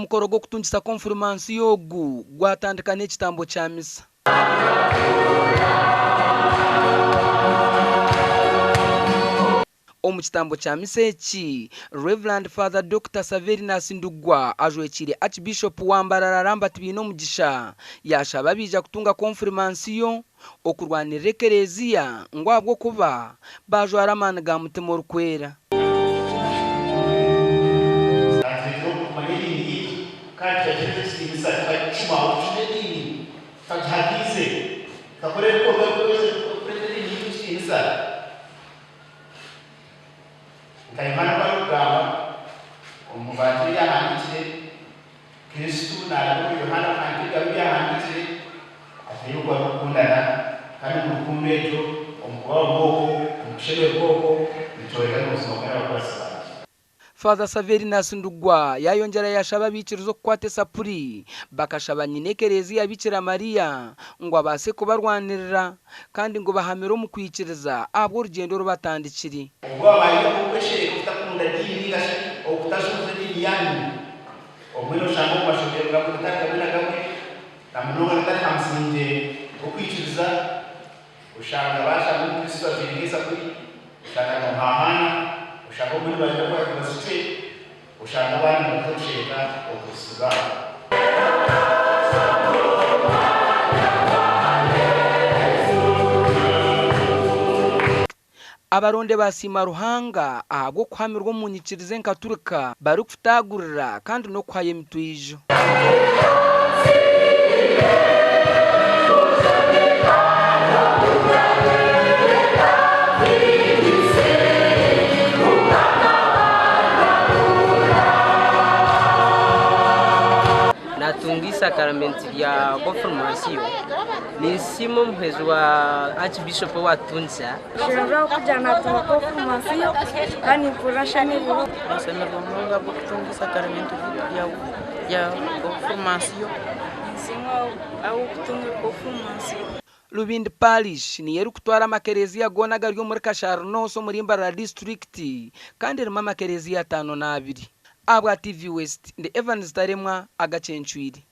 Omukoro gw'okutungisa konfirimansiyo ogu gwatandika n'ekitambo kya misa. Omu kitambo kya misa eki, Rev. Father Dokita Saverinus Ndugwa ajwekiire Archbishop wa Mbarara Lambert Bainomugisha yaashaba abaija kutunga konfirimansiyo okurwanirira ekereziya ngu ahabw'okuba baajwara amaani ga Mutima Orikwera. Naatureetera okumanya ediini yaitu kandi tukagiheereza ekitiinisa, tukagicuma, okucuma ediini, tukagihakiize, tukakora ebikorwa ebirikureetera ediini yaitu ekitiinisa. Nka Yohaana oku arikugamba omu Vangiri ei yaahandiikire, Kristo naaraba omuri Yohaana kuhandiika ebigambo ebi yaahandiikire, ati, Oku barikukundana, kandi omu rukundo egyo, omu kuba bamwe okwo, omu kushemererwa okwo, nikyoreka ngu buzima bwe n'abakuratsi bangye. Father Saverinus Ndugwa yaayongyera yaashaba abaikiriza okukwata esapuri bakashaba nyina ekereziya Bikira Maria ngu abaase kubarwanirira kandi ngu bahamire omu kwikiriza ahabw'orugyendo oru batandikire. Obwo abaayire okweshereka okutakunda diini ninga shi okutajunza ediini yaanyu, obumwe noshanga omu mashomero gamwe gatari gamwe na gamwe, na munonga agatari ha musingye gw'okwikiriza, oshanga baashanga Omukristo ajwaire nk'esapuri, oshanga nibamuhaahaana, oshanga obumwe nibaija kukora ngu bazicwe, oshanga abandi nibaza kushereka obukristo bwabo. Abaronde baasiima Ruhanga ahabw'okuhamirwa omu nyikiriza enkaturika barikutaagurira kandi n'okuhayo emitoijo. Natunga eisakaramenti rya konfirmansiyo. Ninsiima omuhwezi wa Archbishop owatutungisa. Nshemereirwe ahabw'okugira naatunga konfirmansiyo kandi nimpurira nshemereirwe. Ninshemererwa munonga ahabw'okutunga eisakaramentu rya konfirmansiyo. Ninsiima ahabw'okutunga konfirmansiyo. Rubindi Parish niyo erikutwara amakereziya goona agari omuri Kashari North omuri Mbarara disiturikiti kandi erimu amakereziya 52. Ahabwa TV West, ndi Evans Taremwa, Agacencwire.